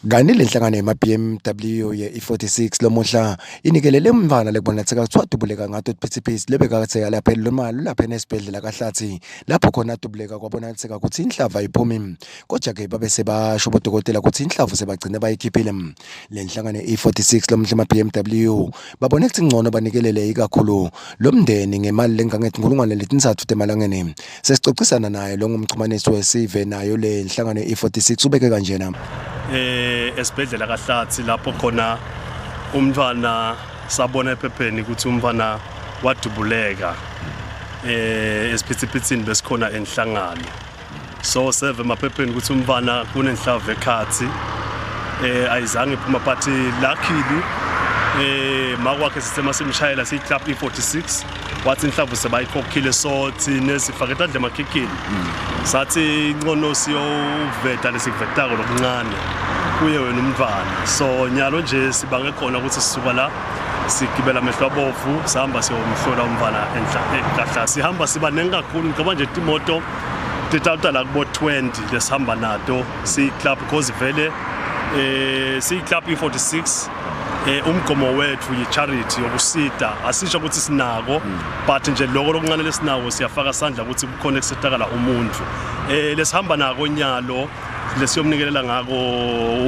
Kanti le nhlangano yema-BMW ye-E46 lomuhla inikelele umntfwana lekubonakala kuthiwa dubuleka ngato tiphithiphithi lebekatse lapha lemali lapha esibhedlela kaHlathi lapho khona adubuleka kwabonakala ukuthi inhlava ayiphumi kodwa-ke babe sebasho bodokotela ukuthi inhlavu sebagcine bayikhiphile. Le nhlangano ye-E46 lomuhla ema-BMW babone ukuthi ngcono banikelele ikakhulu lo mndeni ngemali lengangetinkhulungwane letintsatfu temalangeni. Sesicocisana naye lo ngumchumanisi wesive nayo le nhlangano ye-E46 ubeke kanjena. Eh esibhedlela kaHlathi lapho khona umntwana sabona ephepheni ukuthi umntwana wadubuleka eh esiphithiphithini besikhona enhlangano so seve emaphepheni ukuthi umfana kunenhlavu ekhathi eh ayizange iphuma but luckily eh makwakhe sisema simshayela siyi club E46 wathi inhlavu sebayikhokhile so thina sifake etandla emakhikhini sathi incono siyoveta lesikuvetako lokuncane kuye wena umntwana so nyalo nje sibange khona ukuthi sisuka la sigibela amehlo abovu sihamba siyomhlola umfana enhla ekahla sihamba siba ningi kakhulu ngicabanga nje timoto titawuta la kubo 20 lesihamba nato siyi-club because vele eh siyi-club E46 eh umgomo wethu yi-charity yokusida asisho ukuthi sinako but nje lokho lokuncane lesinako siyafaka sandla ukuthi kukhona kusitakala umuntu eh lesihamba nako nyalo lesiyomnikelela ngako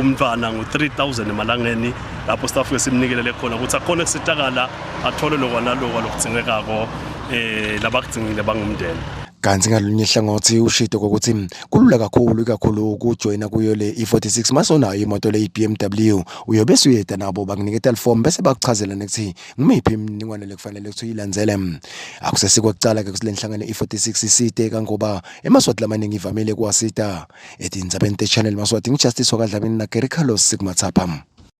umntwana ngo-3000 emalangeni lapho sitafike simnikelele khona ukuthi akhone kusitakala athole lokwa nalokwa lokudzingekako eh labakudzingile bangumndeni. Kanti ngalolunye ihlangothi ushito kokuthi kulula kakhulu ikakhulu ukujoyina kuyo le E46 masonayo imoto le BMW uyobe usuyeda nabo bakuniketa lifomu bese bakuchazela nekuthi ngimiphi imininingwane lekufanele ukuthi uyilandzele. Akusesikokucala ke kutsi le nhlangano E46 isite kangoba emaSwati lamaningi ivamile kuwasita. Etindzabeni te-Channel Maswati ngiJustice wakaDlamini na Gary Carlos Sigmatsapha.